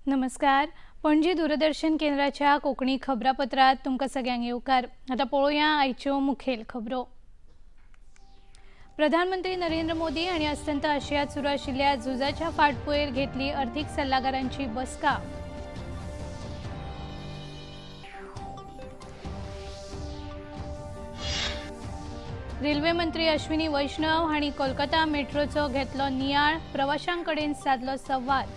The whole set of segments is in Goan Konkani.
नमस्कार. पणजी दूरदर्शन केंद्राच्या कोंकणी खबरापत्रात तुमकां सगळ्यांक येवकार. आतां पळोवया आयच्यो मुखेल खबरो. प्रधानमंत्री नरेंद्र मोदी हांणी अस्तंत आशियांत सुरू आशिल्ल्या झुजाच्या फाटभुंयेर घेतली अर्थीक सल्लागारांची बसका. रेल्वे मंत्री अश्विनी वैष्णव हांणी कोलकाता मेट्रोचो घेतलो नियाळ, प्रवाशां कडेन सादलो संवाद.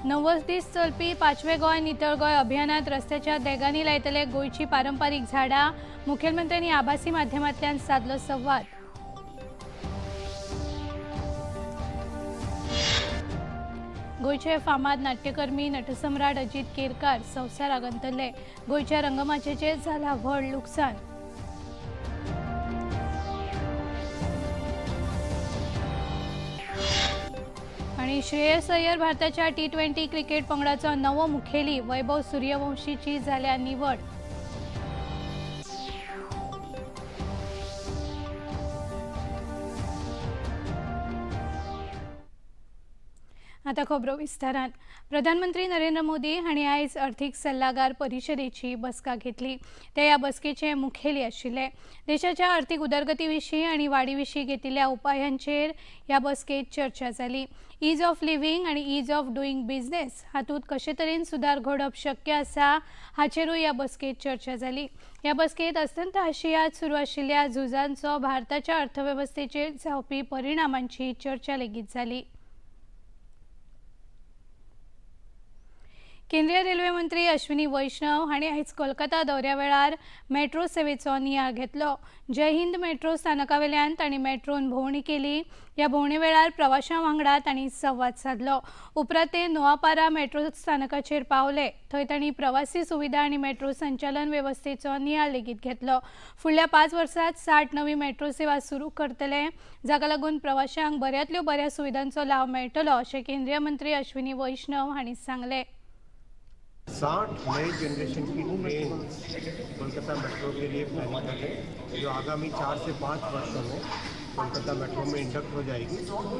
90 दीस चलपी पाचवे गोंय नितळ गोंय अभियानात रस्त्याच्या देगांनी लायतले गोंयची पारंपारीक झाडां, मुखेलमंत्र्यांनी आभासी माध्यमांतल्यान सादलो संवाद. गोंयचे फामाद नाट्यकर्मी नटसम्राट अजीत केरकार संवसाराक अंतरले. गोंयच्या रंगमाचयेचेर जाला व्हड लुकसाण. आणि श्रेयस अय्यर भारताच्या T20 cricket पंगडाचो नवो मुखेली, वैभव सूर्यवंशीची जाल्या निवड. आता खबरो विस्तारान. प्रधानमंत्री नरेंद्र मोदी हांणी आयज अर्थीक सल्लागार परिशदेची बसका घेतली. ते ह्या बसकेचे मुखेली आशिल्ले. देशाच्या अर्थीक उदरगती विशीं आनी वाडी विशीं घेतिल्ल्या उपायांचेर ह्या बसकेत चर्चा जाली. ईज ऑफ लिव्हींग आनी ईज ऑफ डुईंग बिझनेस हातूंत कशे तरेन सुदार घडप शक्य आसा हाचेरूय ह्या बसकेत चर्चा जाली. ह्या बसकेत अस्तंत आशियांत सुरू आशिल्ल्या झुजांचो भारताच्या अर्थवेवस्थेचेर जावपी परिणामांची चर्चा लेगीत जाली. केंद्रीय रेल्वे मंत्री अश्विनी वैष्णव हांणी आयज कोलकाता दौऱ्या वेळार मेट्रो सेवेचो नियाळ घेतलो. जय हिंद मेट्रो स्थानकावेल्यान तांणी मेट्रोन भोंवडी केली. ह्या भोंवणे वेळार प्रवाशां वांगडा तांणी संवाद सादलो. उपरांत ते नोआपारा मेट्रो स्थानकाचेर पावले. थंय तांणी प्रवासी सुविधा आनी मेट्रो संचालन वेवस्थेचो नियाळ लेगीत घेतलो. फुडल्या 5 वर्सांत 60 नवी मेट्रो सेवा सुरू करतले, जाका लागून प्रवाशांक बऱ्यांतल्यो बऱ्या सुविधांचो लाव मेळटलो अशें केंद्रीय मंत्री अश्विनी वैष्णव हांणी सांगलें. 60 नई जनरेशन की ट्रेन कोलकाता मेट्रो के लिए प्लानिंग कर रहे हैं, जो आगामी 4 से 5 वर्षों में कोलकाता मेट्रो में इंडक्ट हो जाएगी,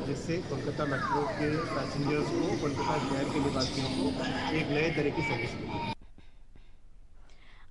जिससे कोलकाता मेट्रो के पैसेंजर्स को, कोलकाता शहर के निवासियों को एक नए तरह की सर्विस मिलेगी.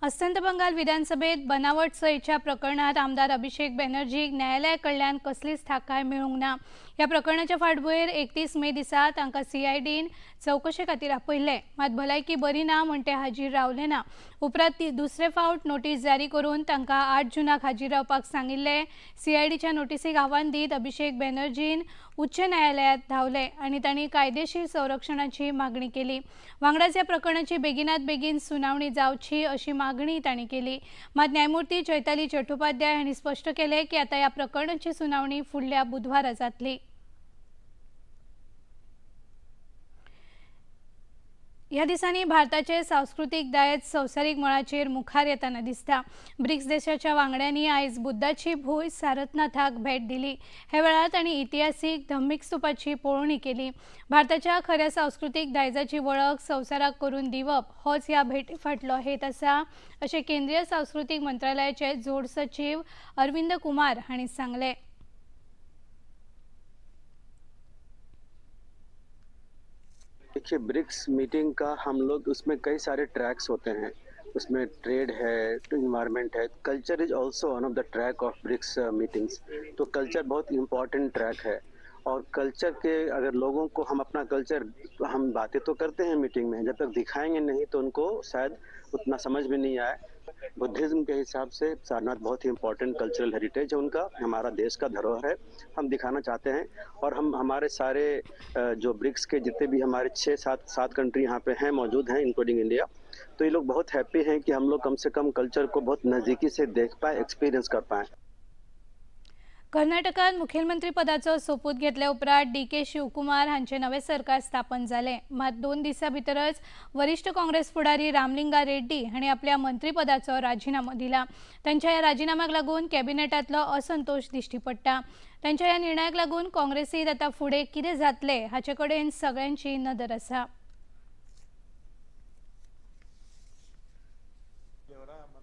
अस्तंत बंगाल विधानसभेत बनावट सहीच्या प्रकरणात आमदार अभिषेक बॅनर्जीक न्यायालया कडल्यान कसलीच थाकाय मेळूंक ना. ह्या प्रकरणाच्या फाटभुंयेर 31 मे दिसा तांकां सीआयडीन चवकशे खातीर आपयल्ले. मात भलायकी बरी ना म्हूण ते हाजीर रावले ना. उपरांत ती दुसरे फावट नोटीस जारी करून तांकां 8 जुनाक हाजीर रावपाक सांगिल्ले. सीआयडीच्या नोटीसीक आव्हान दीत अभिषेक बॅनर्जीन उच्च न्यायालयात धांवले आनी तांणी कायदेशीर संरक्षणाची मागणी केली. वांगडाच ह्या प्रकरणाची बेगिनात बेगीन सुनावणी जावची अशी मागणी तांणी केली. मात न्यायमूर्ती चैताली चट्टोपाध्याय हांणी स्पश्ट केलें की आतां ह्या प्रकरणाची सुनावणी फुडल्या बुधवारा जातली. ह्या दिसांनी भारताचे सांस्कृतीक दायज संवसारीक मळाचेर मुखार येतना दिसता. ब्रिक्स देशाच्या वांगड्यांनी आयज बुद्धाची भूंय सारनाथाक भेट दिली. हे वेळार तांणी इतिहासीक धम्मिक स्तूपाची पळोवणी केली. भारताच्या खऱ्या सांस्कृतीक दायजाची वळख संवसाराक करून दिवप होच ह्या भेटी फाटलो हेत आसा अशें केंद्रीय सांस्कृतीक मंत्रालयाचे जोड सचीव अरविंद कुमार हांणी सांगलें. देखिए, ब्रिक्स मीटिंग का हम लोग, उसमें कई सारे ट्रैक्स होते हैं. उसमें ट्रेड है, इन्वायरमेंट है, culture is also one of the track of BRICS meetings. तो कल्चर बहुत इम्पोर्टेंट ट्रैक है और कल्चर के अगर लोगों को हम अपना कल्चर, हम बातें तो करते हैं मीटिंग में, जब तक दिखाएंगे नहीं तो उनको शायद उतना समझ में नहीं आए. बुद्धिज्म के हिसाब से सारनाथ बहुत ही इम्पोर्टेंट कल्चरल हेरिटेज है उनका, हमारा देश का धरोहर है. हम दिखाना चाहते हैं और हम हमारे सारे जो ब्रिक्स के जितने भी हमारे छः सात सात कंट्री यहाँ पे हैं, मौजूद हैं, इंक्लूडिंग इंडिया, तो ये लोग बहुत हैप्पी हैं कि हम लोग कम से कम कल्चर को बहुत नज़दीकी से देख पाए, एक्सपीरियंस कर पाएँ. कर्नाटकात मुखेलमंत्री पदाचो सोपूत घेतल्या उपरांत डी के शिवकुमार हांचे नवें सरकार स्थापन जालें. मात 2 दिसां भितरच वरिश्ठ काँग्रेस फुडारी रामलिंगा रेड्डी हांणी आपल्या मंत्रीपदाचो राजिनामो दिला. तांच्या ह्या राजिनाम्याक लागून कॅबिनेटांतलो असंतोश दिश्टी पडटा. तांच्या ह्या निर्णयाक लागून काँग्रेसीत आतां फुडें कितें जातलें हाचे कडेन सगळ्यांची नदर आसा.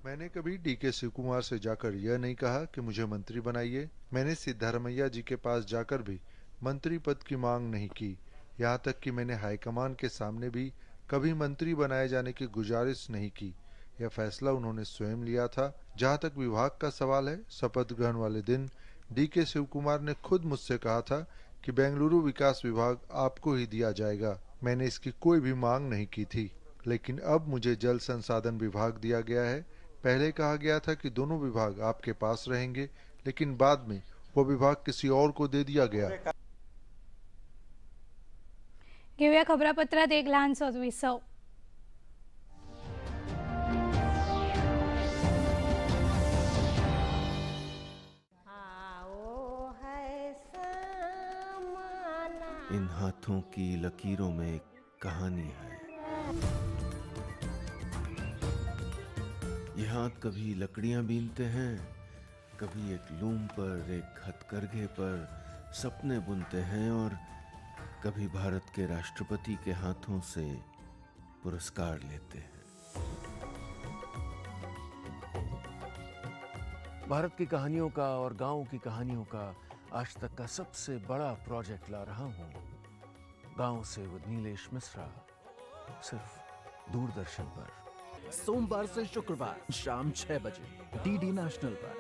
मैंने कभी डीके शिवकुमार से जाकर यह नहीं कहा कि मुझे मंत्री बनाइए। मैंने सिद्धारमैया जी के पास जाकर भी मंत्री पद की मांग नहीं की। यहाँ तक कि मैंने हाईकमान के सामने भी कभी मंत्री बनाए जाने की गुजारिश नहीं की। यह फैसला उन्होंने स्वयं लिया था। जहाँ तक विभाग का सवाल है, शपथ ग्रहण वाले दिन डीके शिवकुमार ने खुद मुझसे कहा था कि बेंगलुरु विकास विभाग आपको ही दिया जाएगा। मैंने इसकी कोई भी मांग नहीं की थी, लेकिन अब मुझे जल संसाधन विभाग दिया गया है। पहले कहा गया था कि दोनों विभाग आपके पास रहेंगे, लेकिन बाद में वो विभाग किसी और को दे दिया गया। घेऊया खबरापत्रात एक लहानसोच विसव। इन हाथों की लकीरों में एक कहानी है। ये हाथ कभी लकड़ियां बीनते हैं, कभी एक लूम पर, एक हथकरघे पर सपने बुनते हैं और कभी भारत के राष्ट्रपति के हाथों से पुरस्कार लेते हैं। भारत की कहानियों का और गांव की कहानियों का आज तक का सबसे बड़ा प्रोजेक्ट ला रहा हूं, गांव से विद नीलेश मिश्रा, सिर्फ दूरदर्शन पर। सोमवार से शुक्रवार शाम 6 बजे डीडी नेशनल पर।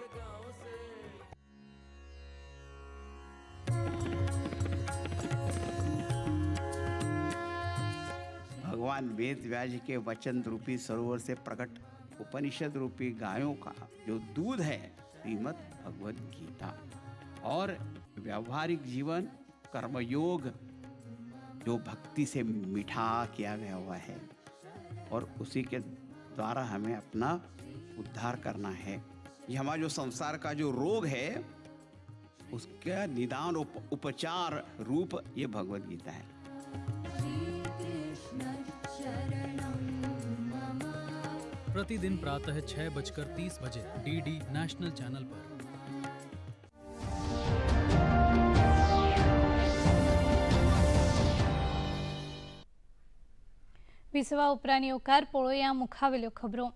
भगवान वेद व्यास के वचन रूपी सरोवर से प्रकट उपनिषद रूपी गायों का जो दूध है, श्रीमद् भगवद गीता, और व्यवहारिक जीवन कर्मयोग जो भक्ति से मीठा किया गया हुआ है, और उसी के द्वारा हमें अपना उद्धार करना है। ये हमारा जो संसार का जो रोग है उसका निदान उपचार रूप ये भगवद गीता है। प्रतिदिन प्रातः 6:30 बजे डीडी नेशनल चैनल पर। विसवा उपरांत येवकार पळोवया मुखावेल्यो खबरो।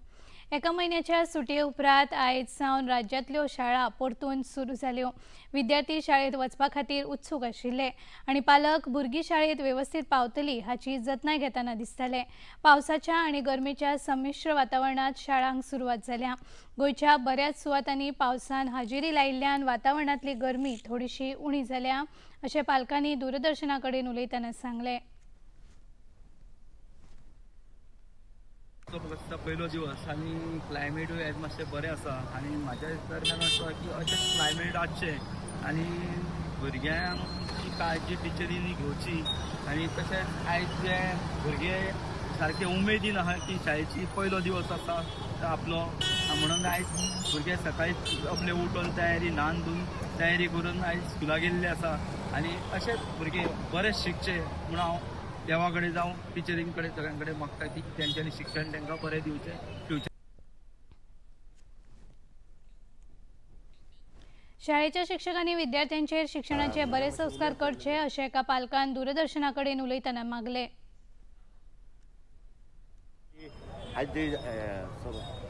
एका म्हयन्याच्या सुटये उपरांत आयज सावन राज्यांतल्यो शाळा परतून सुरू जाल्यो। विद्यार्थी शाळेंत वचपा खातीर उत्सूक आशिल्ले आनी पालक भुरगीं शाळेंत वेवस्थीत पावतली हाची जतनाय घेतना दिसताले। पावसाच्या आनी गरमेच्या संमिश्र वातावरणांत शाळांक सुरवात जाल्या। गोंयच्या बऱ्याच सुवातांनी पावसान हाजेरी लायिल्ल्यान वातावरणांतली गरमी थोडीशी उणी जाल्या अशें पालकांनी दूरदर्शना कडेन उलयतना सांगलें। फक्त पयलो दिवस आनी क्लायमेटूय आयज मातशें बरें आसा आनी म्हाज्या दरम्यान असो की अशें क्लायमेट आसचें आनी भुरग्यांची काळजी टिचरींनी घेवची आनी तशेंच आयज जे भुरगे सारके उमेदीन आहा की शाळेची पयलो दिवस आसा आपलो, म्हणून आयज भुरगे सकाळी आपले उठून तयारी न्हान धुवन तयारी करून आयज स्कुला गेल्ले आसा आनी अशेंच भुरगे बरें शिकचे म्हणून हांव देवा कडेन जावं टिचरीं कडेन सगळ्यां कडेन मागता की तेंच्यांनी शिक्षण तांकां बरें दिवचें फ्युचर। शाळेच्या शिक्षकांनी विद्यार्थ्यांचेर शिक्षणाचे बरे संस्कार करचे अशें एका पालकान दूरदर्शना कडेन उलयतना मागलें। आयज जे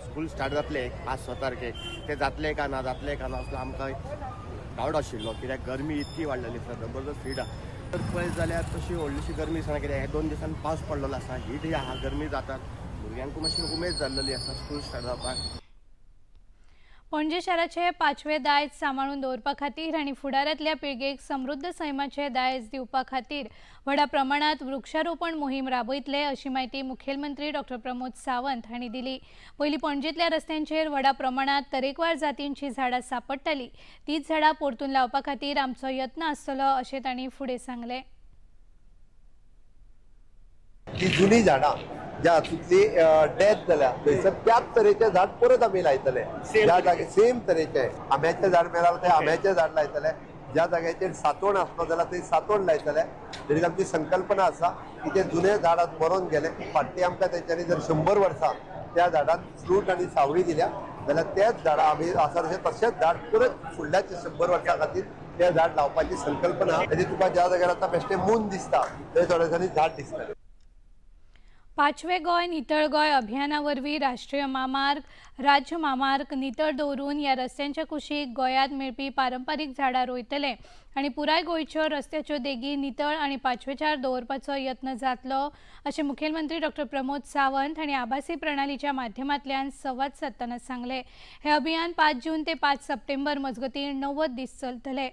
स्कूल स्टार्ट जातले आज 6 तारखेक, ते जातले का ना जातले का ना असो आमकां डावट आशिल्लो, कित्याक गरमी इतकी वाडलेली आसा, जबरदस्त हीट आसा। तर पळयत जाल्यार तशी व्हडलीशी गरमी दिसना, कित्याक हे 2 दिसान पावस पडलेलो आसा, हीट ही आहा, गरमी जातात, भुरग्यांकूय मातशी उमेद जाल्लेली आसा स्कूल स्टार्ट जावपाक। पणजे शाराचे 5वें दायज सांबाळून दवरपा खातीर आनी फुडारांतल्या पिळगेक समृद्ध सैमाचे दायज दिवपा खातीर व्हडा प्रमाणांत वृक्षारोपण मोहीम राबयतले अशी म्हायती मुखेलमंत्री डॉक्टर प्रमोद सावंत हांणी दिली। पयलीं पणजेंतल्या रस्त्यांचेर व्हडा प्रमाणांत तरेकवार जातींची झाडां सांपडटाली, तीच झाडां परतून लावपा खातीर आमचो यत्न आसतलो अशें तांणी फुडें सांगलें। ती जुनी झाडां ज्या हातूंतली डेथ जाल्या थंयसर त्याच तरेचे झाड परत आमी लायतले, ज्या जाग्यार सेम तरेचे आंब्याचें झाड मेळ्ळां थंय आंब्याचें झाड लायतले, ज्या जाग्याचेर सातोण आसलो जाल्यार थंय सातोण लायतले। तरी आमची संकल्पना आसा की ते जुने झाड आज मरोन गेले, फाटली आमकां तेंच्यांनी जर 100 वर्सां त्या झाडान फ्रूट आनी सावळी दिल्या जाल्यार तेच झाडां आमी आसा तशें तशेंच झाड परत फुडल्या 100 वर्सां खातीर तें झाड लावपाची संकल्पना। आनी तुका ज्या जाग्यार आतां बेश्टें मून दिसता थंय थोड्या दिसांनी झाड दिसतलें। पाचवे गोंय नितळ गोंय अभियाना वरवीं राष्ट्रीय म्हामार्ग, राज्य म्हामार्ग नितळ दवरून ह्या रस्त्यांच्या कुशीक गोंयांत मेळपी पारंपारीक झाडां रोयतले आनी पुराय गोंयच्यो रस्त्याच्यो देगी नितळ आनी पाचवेचार दवरपाचो यत्न जातलो अशें मुखेलमंत्री डॉक्टर प्रमोद सावंत हांणी आभासी प्रणालीच्या माध्यमांतल्यान संवाद सादतना सांगलें. हें अभियान 5 जून ते 5 सप्टेंबर मजगतीं 90 दीस चलतले.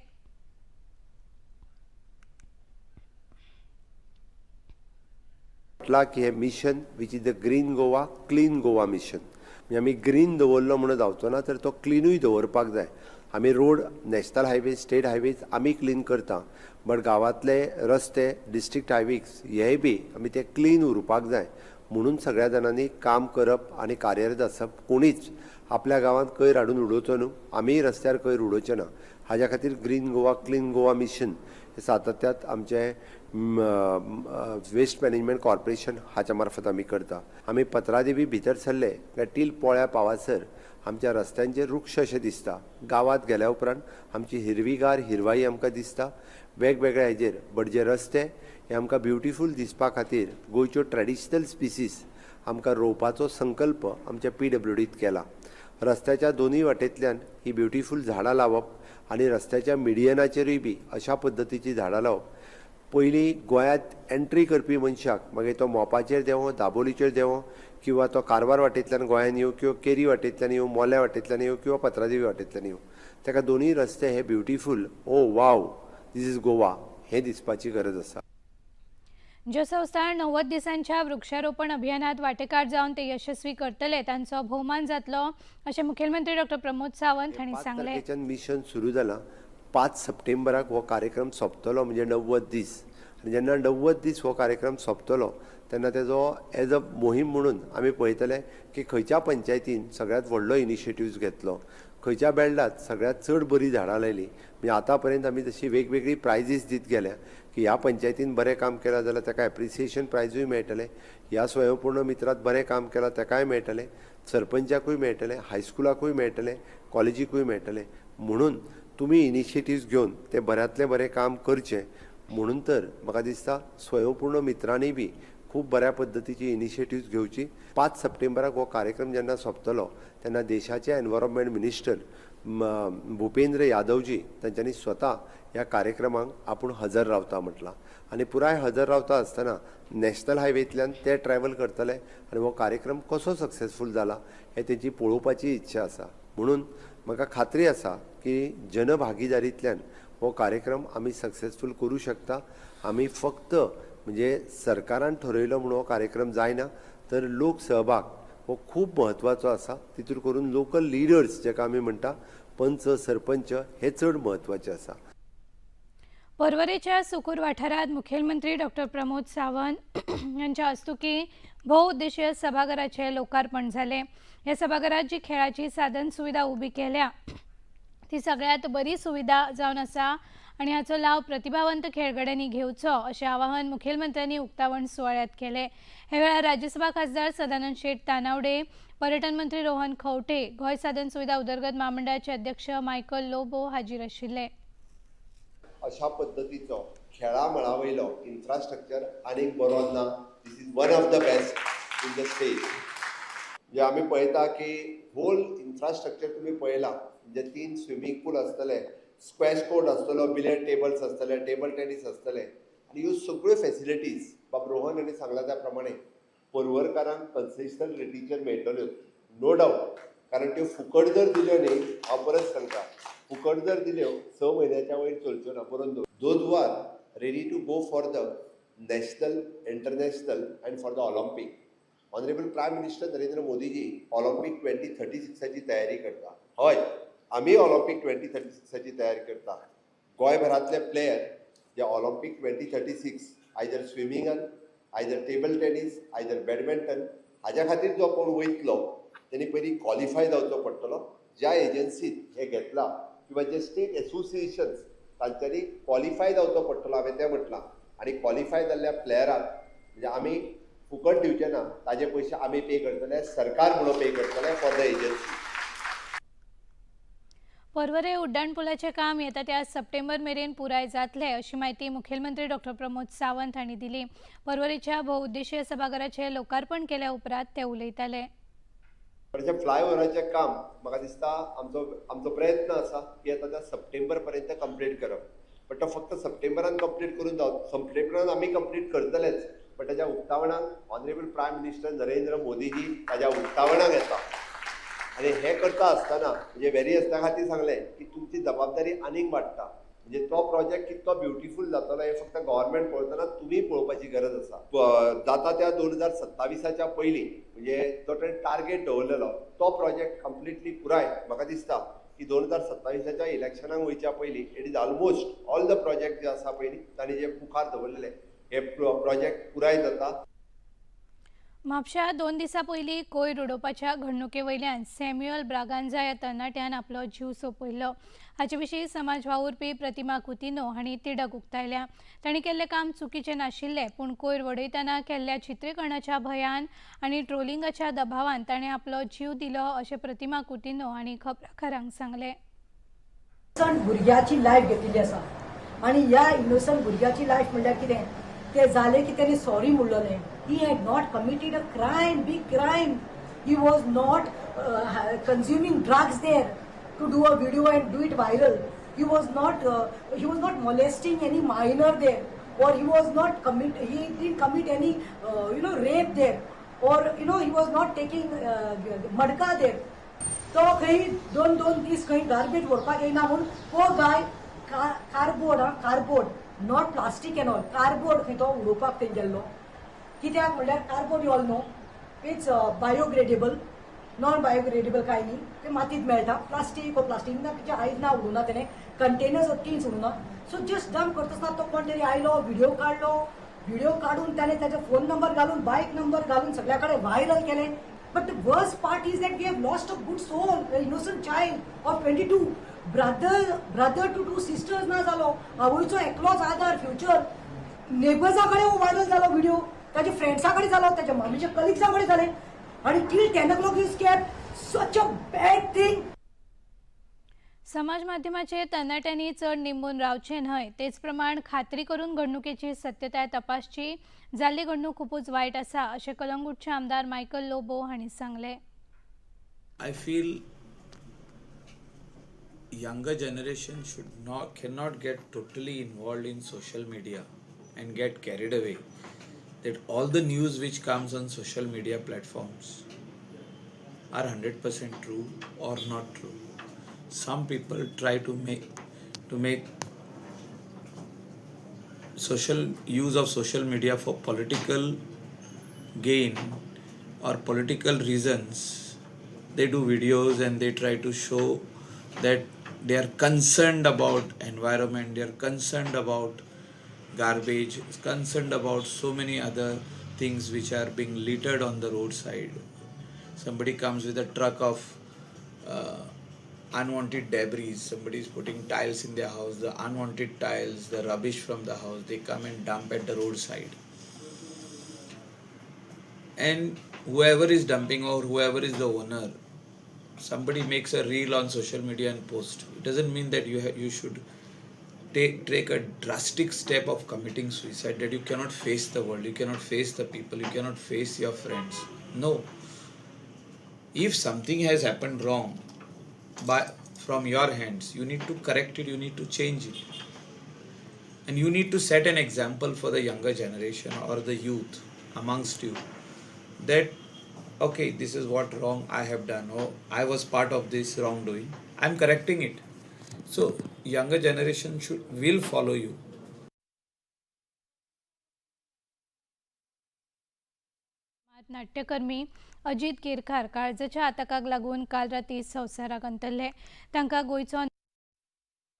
म्हटलां की हें mission which is the green Goa clean Goa mission, म्हणजे आमी ग्रीन दवरलो म्हणून जावचो ना, तर तो क्लिनूय दवरपाक जाय. आमी road, national highway, state highways आमी क्लीन करता, बट गांवांतले रस्ते, डिस्ट्रिक्ट हायवेज हेय बी आमी ते क्लीन उरपाक जाय. म्हणून सगळ्या जाणांनी काम करप आनी कार्यरत आसप. कोणीच आपल्या गांवांत कोयर हाडून उडोवचो न्हू, आमीय रस्त्यार कोयर उडोवचे ना. हाज्या खातीर green Goa clean Goa mission हे सातत्यात आमचें वेस्ट मॅनेजमेंट कॉर्पोरेशन हाच्या मार्फत आमी करता. आमी पत्रादेवी भितर सरले काय टील पोळ्या पावासर आमच्या रस्त्यांचेर वृक्ष अशें दिसता. गांवांत गेल्या उपरांत आमची हिरवीगार हिरवाई आमकां दिसता वेगवेगळ्या हेजेर. बट जे रस्ते हे आमकां ब्युटिफूल दिसपा खातीर गोंयच्यो ट्रेडिशनल स्पिसीस आमकां रोवपाचो संकल्प आमच्या PWDत केला. रस्त्याच्या दोनूय वाटेंतल्यान ही ब्युटिफूल झाडां लावप आनी रस्त्याच्या मिडियनाचेरूय बी अशा पद्दतीची झाडां लावप. पयलीं गोंयांत एंट्री करपी मनशाक मागीर तो मोपाचेर देंवो, दाबोलीचेर देंवो, किंवा तो कारवार वाटेंतल्यान गोंयांत येवं, किंवा केरी वाटेंतल्यान येवं, मोल्या वाटेंतल्यान येवं, किंवा पत्रादेवी वाटेंतल्यान येवं, ताका दोनूय रस्ते हे beautiful, oh wow this is Goa हें दिसपाची गरज आसा. ज्यो संस्था 90 दिसांच्या वृक्षारोपण अभियानात वांटेकार जावन ते यशस्वी करतले तांचो भोवमान जातलो अशें मुखेलमंत्री डॉक्टर प्रमोद सावंत हांणी 5 सांगलें. तारखेच्यान मिशन सुरू जालां. 5 सप्टेंबराक हो कार्यक्रम सोंपतलो, म्हणजे 90 दीस. आनी जेन्ना 90 दीस हो कार्यक्रम सोंपतलो तेन्ना तेजो एज अ मोहीम म्हणून आमी पळयतले की खंयच्या पंचायतीन सगळ्यांत व्हडलो इनिशिएटिव्ज घेतलो, खंयच्या बेल्डात सगळ्यांत चड बरीं झाडां लायलीं. म्हणजे आतां पर्यंत आमी तशी वेगवेगळी प्रायजीस दीत गेल्या की ह्या पंचायतीन बरें काम केलां जाल्यार ताका एप्रिसिएशन प्रायजूय मेळटलें, ह्या स्वयंपूर्ण मित्रांत बरें काम केलां ताकाय मेळटलें, सरपंचाकूय मेळटलें, हायस्कुलाकूय मेळटलें, कॉलेजीकूय मेळटलें. म्हणून तुमी इनिशिएटिव्ज घेवन तें बऱ्यांतलें बरें काम करचें. म्हणून तर म्हाका दिसता स्वयंपूर्ण मित्रांनी बी खूब बऱ्या पद्दतीची इनिशिएटिव्ज घेवची. 5 सप्टेंबराक हो कार्यक्रम जेन्ना सोंपतलो तेन्ना देशाचे एनवायरमेंट मिनिस्टर भुपेंद्र यादवजी तांच्यांनी स्वता ह्या कार्यक्रमाक आपूण हजर रावता म्हटलां. आनी पुराय हजर रावता आसतना नॅशनल हायवेंतल्यान ते ट्रॅवल करतले आनी हो कार्यक्रम कसो सक्सेसफूल जाला हें तेंची पळोवपाची इच्छा आसा. म्हणून म्हाका खात्री आसा की जनभागीदारींतल्यान हो कार्यक्रम आमी सक्सेसफूल करूं शकता. आमी फक्त म्हणजे सरकारान ठरयलो म्हणून हो कार्यक्रम जायना, तर लोक सहभाग हो खूब म्हत्वाचो आसा. तितूर करून लोकल लिडर्स जाका आमी म्हणटा पंच, सरपंच हे चड म्हत्वाचे आसा. पर्वरेच्या सुकूर वाठारांत मुखेलमंत्री डॉक्टर प्रमोद सावंत हांच्या हस्तुकीं भोवउद्देशीय सभाघराचें लोकार्पण जालें. ह्या सभाघरांत जी खेळाची साधन सुविधा उबी केल्या ती सगळ्यांत बरी सुविधा जावन आसा आनी हाचो लाव प्रतिभावंत खेळगड्यांनी घेवचो अशें आवाहन मुखेलमंत्र्यांनी उक्तावण सुवाळ्यांत केलें. ह्या वेळार राज्यसभा खासदार सदानंद शेट तानावडे, पर्यटन मंत्री रोहन खंवटे, गोंय साधन सुविधा उदरगत म्हामंडळाचे अध्यक्ष मायकल लोबो हाजीर आशिल्ले. अशा पद्दतीचो खेळा मळा वयलो इन्फ्रास्ट्रक्चर आनीक बरो ना. This is one of the best in the state. म्हणजे आमी पळयता की होल इन्फ्रास्ट्रक्चर तुमी पळयला, म्हणजे 3 स्विमींग पूल आसतले, स्क्वॅश कोर्ट आसतलो, बिलियर्ड टेबल्स आसतले, टेबल टेनीस आसतले आनी ह्यो सगळ्यो फेसिलिटीज बाब रोहन हांणी सांगला त्या प्रमाणे पर्वरकारांक कन्सेशनल रेटीचेर मेळटल्यो, नो डावट. कारण त्यो फुकट जर दिल्यो न्ही, हांव परत सांगता, फुकट जर दिल्यो 6 म्हयन्याच्या वयर चलच्यो ना. बरोवन दवर. Those who are ready to go for the national, international and for the Olympic. Honourable prime minister Narendra Modiji Olympic 2036 तयारी करता. हय, आमी ऑलिम्पीक 2036 तयारी करता. गोंयभरांतले प्लेयर जे ऑलिम्पीक 2036 आयदर स्विमिंगान, either table tennis, either badminton हाज्या खातीर जो कोण वयतलो तेणी पयलीं क्वॉलिफाय जावचो पडटलो. ज्या एजन्सीत हें घेतलां किंवा जे स्टेट एसोसिएशन्स तांच्यांनी क्वॉलिफाय जावचो पडटलो, हांवें तें म्हटलां. आनी क्वॉलिफाय जाल्ल्या प्लेयराक म्हणजे आमी फुकट दिवचे ना, ताजे पयशे आमी पे करतले, सरकार म्हणून पे करतले फॉर the agency. पर्वरे उड्डाणपुलाचें काम येता त्या सप्टेंबर मेरेन पुराय जातलें अशी म्हायती मुखेलमंत्री डॉक्टर प्रमोद सावंत हांणी दिली. पर्वरेच्या भोवउद्देशीय सभाघराचें लोकार्पण केल्या उपरांत ते उलयताले. फ्लायओव्हराचें काम म्हाका दिसता आमचो आमचो प्रयत्न आसा की आतां त्या सप्टेंबर पर्यंत कंप्लीट करप. बट तो फक्त सप्टेंबरान कंप्लीट करून जाव, सप्टेंबरान आमी कंप्लीट करतलेच, बट ताच्या उक्तावणाक ऑनरेबल प्रायम मिनिस्टर नरेंद्र मोदीजी ताज्या उक्तावणाक येता. आनी हें करता आसतना म्हणजे वेरियस खातीर सांगलें की तुमची जबाबदारी आनीक वाडटा. म्हणजे तो प्रोजेक्ट कितलो ब्युटिफूल जातलो हें फक्त गव्हर्मेंट पळयतना तुमी पळोवपाची गरज आसा. जाता त्या 2027च्या पयलीं म्हणजे जो टार्गेट दवरलेलो तो प्रोजेक्ट कंप्लिटली पुराय म्हाका दिसता की 2027च्या इलेक्शनाक वयच्या पयलीं it is almost all the project जे आसा पयलीं तांणी जे मुखार दवरलेले हे प्रोजेक्ट पुराय जाता. म्हापश्यां 2 दिसां पयलीं कोयर उडोवपाच्या घडणुके वयल्यान सॅम्युअल ब्रागांझा ह्या तरणाट्यान आपलो जीव सोंपयलो. हाचे विशीं समाज वावुरपी प्रतिमा कुतिनो हांणी तिडक उक्तायल्या. तांणी केल्लें काम चुकीचें नाशिल्लें, पूण कोयर वडयतना केल्ल्या चित्रीकरणाच्या भंयान आनी ट्रोलिंगाच्या दबावान ताणें आपलो जीव दिलो अशें प्रतिमा कुतिनो हांणी खबराकारांक सांगलें. भुरग्याची लायफ घेतिल्ली आसा आनी ह्या इनोसंट भुरग्याची लायफ म्हणल्यार कितें तें जालें की ताणें sorry म्हणलेलें. He had not committed a crime, big crime. He was not consuming drugs there to do a video and do it viral. He was not molesting any minor there, or he was not he didn't commit any rape there, or he was not taking madka there. तो खंय 2-2 दीस खंय गार्बेज व्हरपाक येयना म्हूण हो गाय cardboard, cardboard, not plastic and all, cardboard खंय तो उडोवपाक थंय गेल्लो. कित्याक म्हणल्यार cardboard you all know it's biodegradable, non biodegradable कांय न्ही, तें मातीत मेळटा. प्लास्टीक हो प्लास्टीक ना तिचे आयज ना उडोवना तेणें, कंटेनर्स टीन्स उडोवना. सो जस्ट डंप करता तो कोण तरी आयलो, व्हिडिओ काडलो, व्हिडिओ काडून ताणें ताजो फोन नंबर घालून, बायक नंबर घालून सगळ्या कडेन व्हायरल केलें. But the worst part is that we have lost a good soul, innocent child of 22, brother to 2 sisters ना जालो, आवयचो एकलोच आदार, फ्युचर नेबर्सा कडेन हो व्हायरल जालो व्हिडिओ, ताच्या फ्रेंड्सा कडेन जालो, ताच्या मामीच्या कलिग्सा कडेन जालें. आनी till 10 o'clock is kept such a bad thing. समाज माध्यमाचेर तरणाट्यांनी चड निंबून रावचें न्हय, तेच प्रमाण खात्री करून घडणुकेची सत्यताय तपासची. जाल्ली घडणूक खुबूच वायट आसा अशें कलंगूटचे आमदार मायकल लोबो हांणी सांगलें. I feel younger generation should not cannot get totally involved in social media and get carried away that all the news which comes on social media platforms are 100% true or not true. Some people try to make social use of social media for political gain or political reasons. They do videos and they try to show that they are concerned about environment, they are concerned about garbage, concerned about so many other things which are being littered on the roadside. Somebody comes with a truck of unwanted debris, somebody is putting tiles in their house, the unwanted tiles, the rubbish from the house, they come and dump at the roadside. And whoever is dumping or whoever is the owner, somebody makes a reel on social media and post. It doesn't mean that you should take a drastic step of committing suicide, that you cannot face the world, you cannot face the people, you cannot face your friends. No. If something has happened wrong from your hands, you need to correct it, you need to change it. And you need to set an example for the younger generation or the youth amongst you that, okay, this is what wrong I have done, or I was part of this wrongdoing, I'm correcting it. So younger generation will follow you. नाट्यकर्मी अजित केरकार काळजाच्या आताकाक लागून काल राती संवसाराक अंतरले. तांकां गोंयचो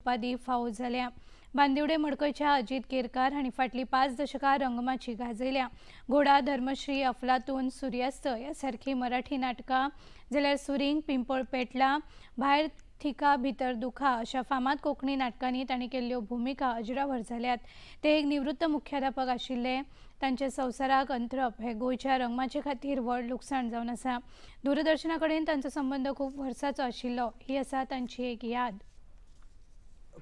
उपाधी फावो जाल्या. बांदिवडे मडकयच्या अजित केरकार हांणी फाटलीं 5 दशकां रंगमाची गाजयल्या. घोडा, धर्मश्री, अफलातून, सुर्यास्त ह्या सारखी मराठी नाटकां, जाल्यार सुरींग, पिंपळ पेटला, भायर थिका भितर दुखा अशा फामाद कोंकणी नाटकांनी तांणी केल्ल्यो भुमिका अजरावर जाल्यात. ते एक निवृत्त मुख्याध्यापक आशिल्ले. तांचे संवसाराक अंतरप हे गोंयच्या रंगमाचये खातीर व्हड लुकसाण जावन आसा. दूरदर्शना कडेन तांचो संबंद खूब वर्सांचो आशिल्लो. ही आसा तांची एक याद.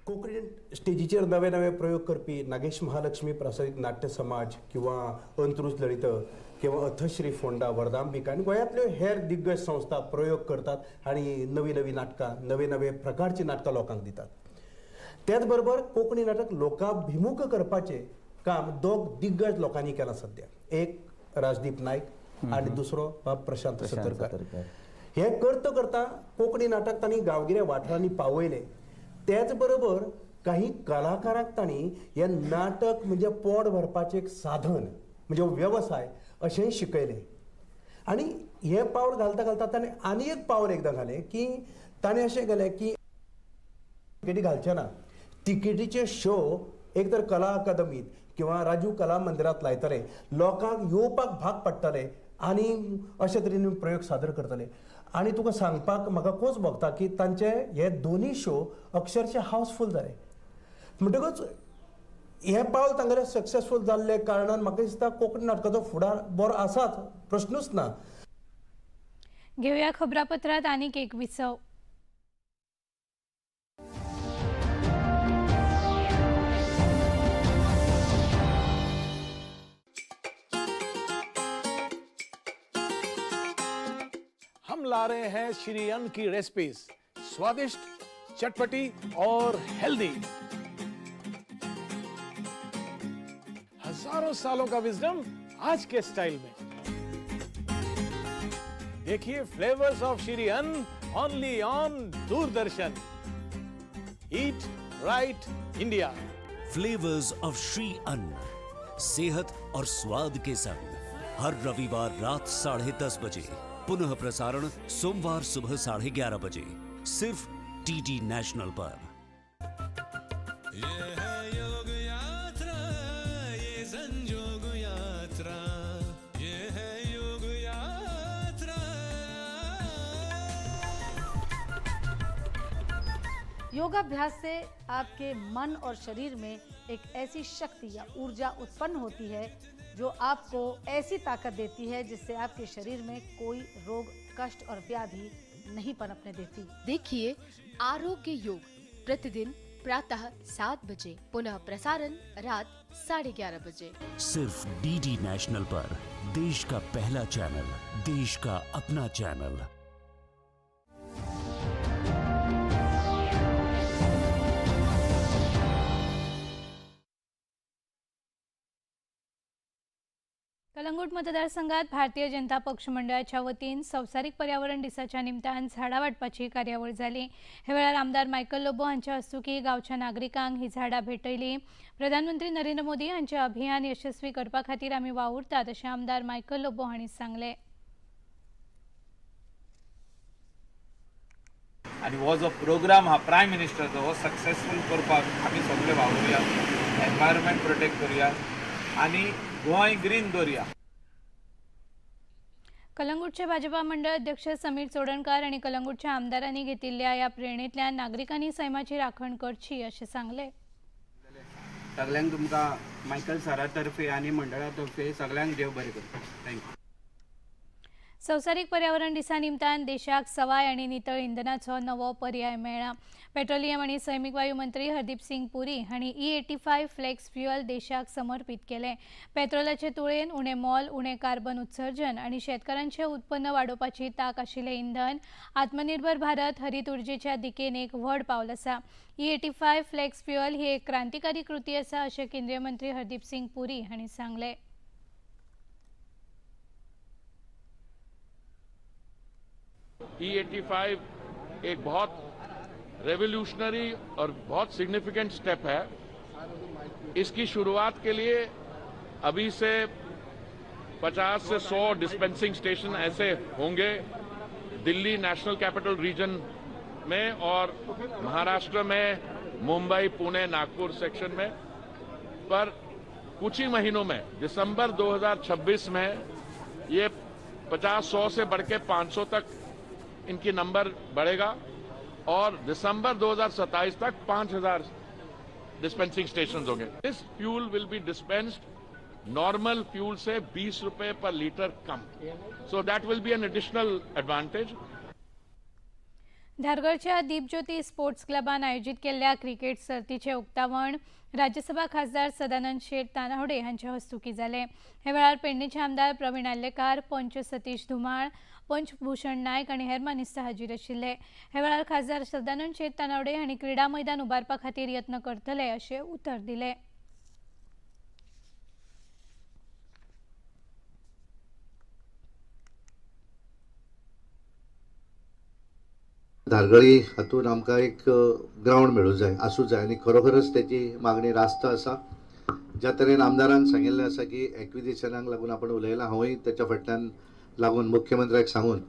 कोंकणी स्टेजीचेर नवे नवे प्रयोग करपी नागेश महालक्ष्मी प्रासादीक नाट्य समाज किंवा अंत्रुज ललित किंवा अथश्री फोंडा, वरदांबिका आनी गोंयांतल्यो हेर दिग्गज संस्था प्रयोग करतात आनी नवी नवी नाटकां, नवे नवे प्रकारची नाटकां लोकांक दितात. त्याच बरोबर कोंकणी नाटक लोकाभिमुख करपाचें काम दोग दिग्गज लोकांनी केलां सद्या. एक राजदीप नायक आनी दुसरो बाब प्रशांत सतरकर. हे करता करता कोंकणी नाटक तांणी गांवगिऱ्या वाठारांनी पावयलें. त्याच बरोबर काही कलाकारांक तांणी हे नाटक म्हणजे पोट भरपाचें एक साधन म्हणजे वेवसाय अशेंय शिकयलें. आनी हें पावल घालता घालता ताणें आनी एक पावल एकदां घालें की ताणें अशें केलें की तिकेटी घालचें ना, तिकेटीचे शो एक तर कला अकादमीत किंवा राजीव कला मंदिरांत लायतले, लोकांक येवपाक भाग पडटले आनी अशे तरेन प्रयोग सादर करतले. आनी तुका सांगपाक म्हाका खोस भोगता की तांचे हे दोनूय शो अक्षरशः हावसफूल जाले. म्हणटकूच हें पावल तांगेलें सक्सेसफूल जाल्ले कारणान म्हाका दिसता कोंकणी नाटकाचो फुडार बरो आसाच, प्रश्नूच ना. घेवया खबरापत्रांत आनीक एक विसव. हम ला रहे हैं श्री अन्न की रेसिपीज, स्वादिष्ट, चटपटी और हेल्दी। हजारों सालों का विजडम आज के स्टाइल में। देखिए flavours of Shri Anna only on Doordarshan. Eat right India. Flavours of Shri Anna, सेहत और स्वाद के संग, हर रविवार रात 10:30 बजे, पुनः प्रसारण सोमवार सुबह 11:30 बजे, सिर्फ डीडी नेशनल पर। ये है योग यात्रा, ये संजोग यात्रा, ये है योग यात्रा। योगाभ्यास से आपके मन और शरीर में एक ऐसी शक्ति या ऊर्जा उत्पन्न होती है जो आपको ऐसी ताकत देती है जिससे आपके शरीर में कोई रोग, कष्ट और व्याधि नहीं पनपने देती। देखिए आरोग्य योग प्रतिदिन प्रातः 7 बजे, पुनः प्रसारण रात 11:30 बजे, सिर्फ डीडी नेशनल पर। देश का पहला चैनल, देश का अपना चैनल। कलंगूट मतदारसंघात भारतीय जनता पक्ष मंडळाच्या वतीन संवसारीक पर्यावरण दिसाच्या निमतान झाडां वांटपाची कार्यावळ जाली. हे वेळार आमदार मायकल लोबो हांच्या हस्तुकी गांवच्या नागरिकांक ही झाडां भेटयली. प्रधानमंत्री नरेंद्र मोदी हांचे अभियान यशस्वी करपा खातीर आमी वावुरतात अशें आमदार मायकल लोबो हांणी सांगलें. आनी हो जो प्रोग्राम हा प्रायम मिनिस्टरचो हो सक्सेसफूल करपाक आमी सगळे वावुरया, एनवायरमेंट प्रोटेक्ट करुया आनी गोंय ग्रीन दवरुया. कलंगूटचे भाजपा मंडळ अध्यक्ष समीर चोडणकार आनी कलंगूटच्या आमदारांनी घेतिल्ल्या ह्या प्रेरणेंतल्यान नागरिकांनी सैमाची राखण करची अशें सांगलें. सगळ्यांक तुमकां मायकल सरा तर्फे आनी मंडळा तर्फे सगळ्यांक देव बरें करूं. Thank you. संवसारीक पर्यावरण दिसा निमतान देशाक सवाय आनी नितळ इंधनाचो नवो पर्याय मेळ्ळा. पेट्रोलियम आनी सैमीक वायू मंत्री हरदीप सिंग पुरी हांणी E85 flex fuel देशाक समर्पित केलें. पेट्रोलाचे तुळेन उणें मोल, उणें कार्बन उत्सर्जन आनी शेतकारांचें उत्पन्न वाडोवपाची तांक आशिल्लें इंधन आत्मनिर्भर भारत हरीत उर्जेच्या दिकेन एक व्हड पावल आसा. E85 flex fuel ही एक क्रांतिकारी कृती आसा अशें केंद्रीय मंत्री हरदीप सिंग पुरी हांणी सांगलें. E85 एक बहुत रेवोल्यूशनरी और बहुत सिग्निफिकेंट स्टेप है। इसकी शुरुआत के लिए अभी से 50 से 100 डिस्पेंसिंग स्टेशन ऐसे होंगे दिल्ली नेशनल कैपिटल रीजन में और महाराष्ट्र में मुंबई, पुणे, नागपुर सेक्शन में। पर कुछ ही महीनों में दिसंबर 2026 में ये 50-100 से बढ़ के 500 तक इनकी नंबर बढ़ेगा। और दिसंबर 2027 तक 5000 डिस्पेंसिंग स्टेशन होंगे। This fuel will be dispensed normal fuel से 20 रुपए पर litre come, so that will be an additional advantage. धारगळच्या दीपज्योती स्पोर्ट्स क्लबान आयोजित केल्ल्या क्रिकेट सर्तीचे उक्तावण राज्यसभा खासदार सदानंद शेट तानावडे हांच्या हस्तुकी जालें। हे वेळार पेडणेचे आमदार प्रवीण आर्लेकार, पंच सतीश धुमाळ, पंच भूषण नायक आनी हेर मानेस्त हाजीर आशिल्ले। हे वेळार खासदार सदानंद शेट तानावडे हांणी क्रीडा मैदान उबारपा खातीर यत्न करतले अशें उतर दिलें। धारगळी हातून आमकां एक ग्रावंड मेळूं जाय, आसूं जाय आनी खरोखरच तेची मागणी रास्त आसा। ज्या तरेन आमदारान सांगिल्लें आसा की एक्विजिशनाक लागून आपण उलयलां, हांवूय तेच्या फाटल्यान लागून मुख्यमंत्र्याक सांगून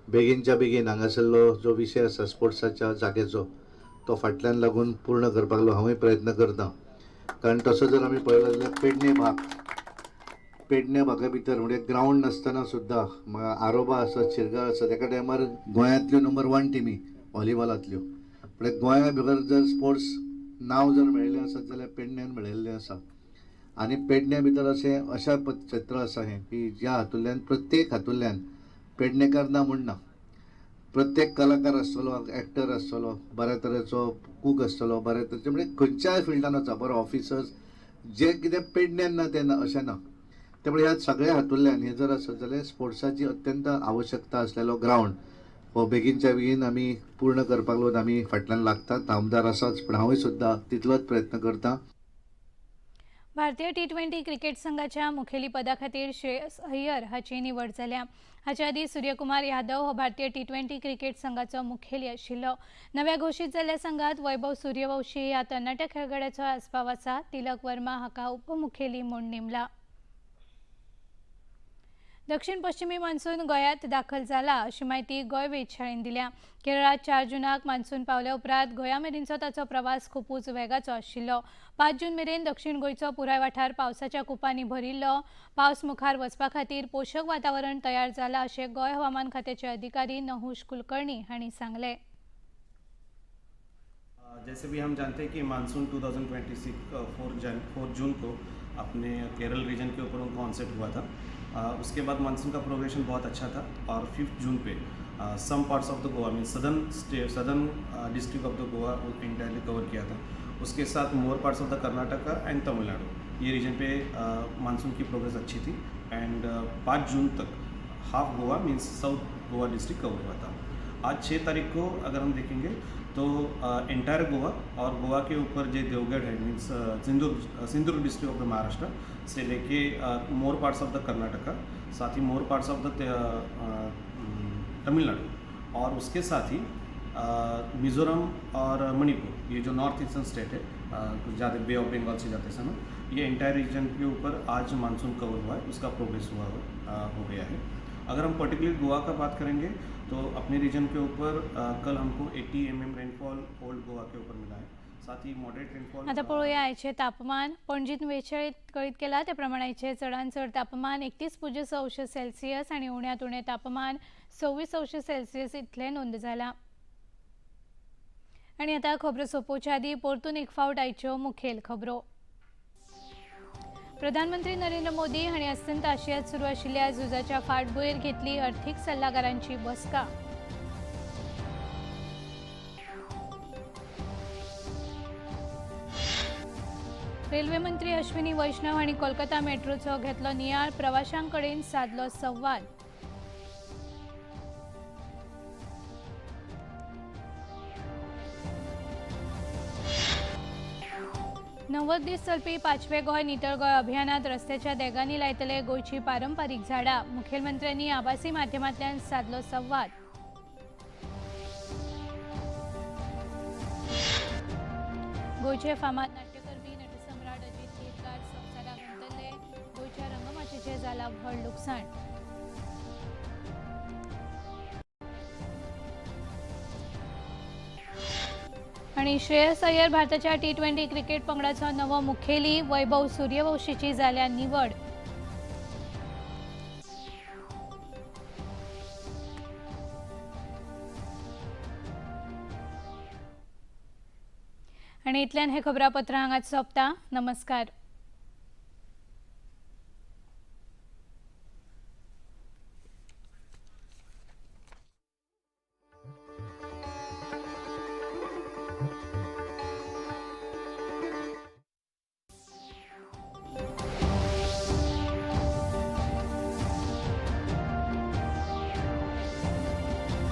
बेगीनच्या बेगीन हांगासरलो जो विशय आसा स्पोर्ट्साच्या जागेचो तो फाटल्यान लागून पूर्ण करपाक हांवूय प्रयत्न करता। कारण तसो जर आमी पळयलो जाल्यार पेडणे भाग, पेडणे भागा भितर म्हणजे ग्रावंड नासतना सुद्दां आरोबा आसत, शिरगाळ आसत, एका टायमार गोंयांतल्यो नंबर 1 टिमी व्हॉलीबॉलांतल्यो, म्हणजे गोंया भितर जर स्पोर्ट्स नांव जर मेळिल्लें आसत जाल्यार पेडण्यान मेळिल्लें आसा। आनी पेडण्या भितर अशें अशा क्षेत्र आसा हें की ज्या हातूंतल्यान प्रत्येक हातूंतल्यान पेडणेकार ना म्हूण ना, प्रत्येक कलाकार आसतलो, एक्टर आसतलो, बऱ्या तरेचो कूक आसतलो, बऱ्या तरेचे म्हणजे खंयच्याय फिल्डान वचा, बरो ऑफिसर्स जे कितें पेडण्यान ना तें ना अशें ना। त्यामुळे ह्या सगळ्या हातूंतल्यान हें जर आसत जाल्यार स्पोर्ट्साची अत्यंत आवश्यकता आसलेलो ग्रावंड हो बेगीनच्या बेगीन आमी पूर्ण करपाक लागून आमी फाटल्यान लागतात। आमदार आसाच पण हांवूय सुद्दां तितलोच प्रयत्न करता। भारतीय T20 cricket संघाच्या मुखेली पदा खातीर श्रेयस अय्यर हाची निवड जाल्या। हाचे आदीं सूर्यकुमार यादव हो भारतीय T20 cricket संघाचो मुखेली आशिल्लो। नव्या घोशीत जाल्ल्या संघात वैभव सूर्यवंशी ह्या तरणाट्या खेळगड्याचो आस्पाव आसा। तिलक वर्मा हाका उपमुखेली म्हूण नेमला। दक्षिण पश्चिमी मान्सून गोंयांत दाखल जाला अशी म्हायती गोंय वेधशाळेन दिल्या। केरळात 4 जूनाक मान्सून पावल्या उपरांत गोंया मेरेनचो ताचो प्रवास खुबूच वेगाचो आशिल्लो। 5 जून मेरेन दक्षिण गोंयचो पुराय वाठार पावसाच्या कुपांनी भरिल्लो। पावस मुखार वचपा खातीर पोशक वातावरण तयार जाला अशें गोंय हवामान खात्याचे अधिकारी नहुष कुलकर्णी हांणी सांगलें। जैसे भी हम जानते हैं कि मानसून 2026 4 जून को अपने केरल रीजन के ऊपर उनका ऑनसेट हुआ था। उसके बाद मानसून का प्रोग्रेशन बहुत अच्छा था और 5 जून pay some parts of the Goa mean southern state southern district of the Goa entirely cover किया था। उसके साथ more parts of the Karnataka and Tamil Nadu ये रीजन पे मानसून की प्रोग्रेस अच्छी थी एंड 5 जून तक half Goa means south Goa district cover हुआ था। आज 6 तारीख को अगर हम देखेंगे तो एंटायर गोवा और गोवा के ऊपर जो देवगढ़ है means Sindhudurg district of the Maharashtra से लेके more parts of the Karnataka, साथ ही more parts of the Tamil Nadu और उसके साथ ही मिज़ोरम और मणिपुर, ये जो नॉर्थ ईस्टर्न स्टेट है कुछ ज़्यादा बे ऑफ बंगाल से जाते समय, ये एंटायर रीजन के ऊपर आज मानसून कवर हुआ है, उसका प्रोग्रेस हुआ हो गया है। अगर हम पर्टिकुलर गोवा का बात करेंगे तो अपने रीजन के ऊपर कल हमको 80 mm rainfall old Goa K ऊपर मिला है, साथ ही मॉडरेट रेनफॉल। आता पळोवया आयचें तापमान। पणजीत वेधशाळेत कळीत केला त्या प्रमाण आयचें चडांत चड तापमान 31.0 अंश सेल्सियस आनी उण्यांत उणें तापमान 26 अंश सेल्सियस इतलें नोंद जालां। आनी आतां खबरो सोंपोवच्या आदीं परतून एक फावट आयच्यो मुखेल खबरो। प्रधानमंत्री नरेंद्र मोदी हांणी अस्तंत आशियांत सुरू आशिल्ल्या झुजाच्या फाटभुंयेर घेतली अर्थीक सल्लागारांची बसका। रेल्वे मंत्री अश्विनी वैष्णव हांणी कोलकाता मेट्रोचो घेतलो नियाळ, प्रवाशां कडेन सादलो संवाद। 90 दीस चलपी पाचवे गोंय नितळ गोंय अभियानात रस्त्याच्या देगांनी लायतले गोंयची पारंपारीक झाडां, मुखेलमंत्र्यांनी आभासी माध्यमांतल्यान सादलो संवाद। गोंयचे फामाद नाट्यकर्मी नटसम्राट अजित केरकार संवसाराक अंतरले, गोंयच्या रंगमाचयेचें जालां व्हड लुकसाण। आनी श्रेयस अय्यर भारताच्या T20 cricket पंगडाचो नवो मुखेली, वैभव सूर्यवंशीची जाल्या निवड। आनी इतल्यान हें खबरापत्र हांगाच सोंपता. नमस्कार.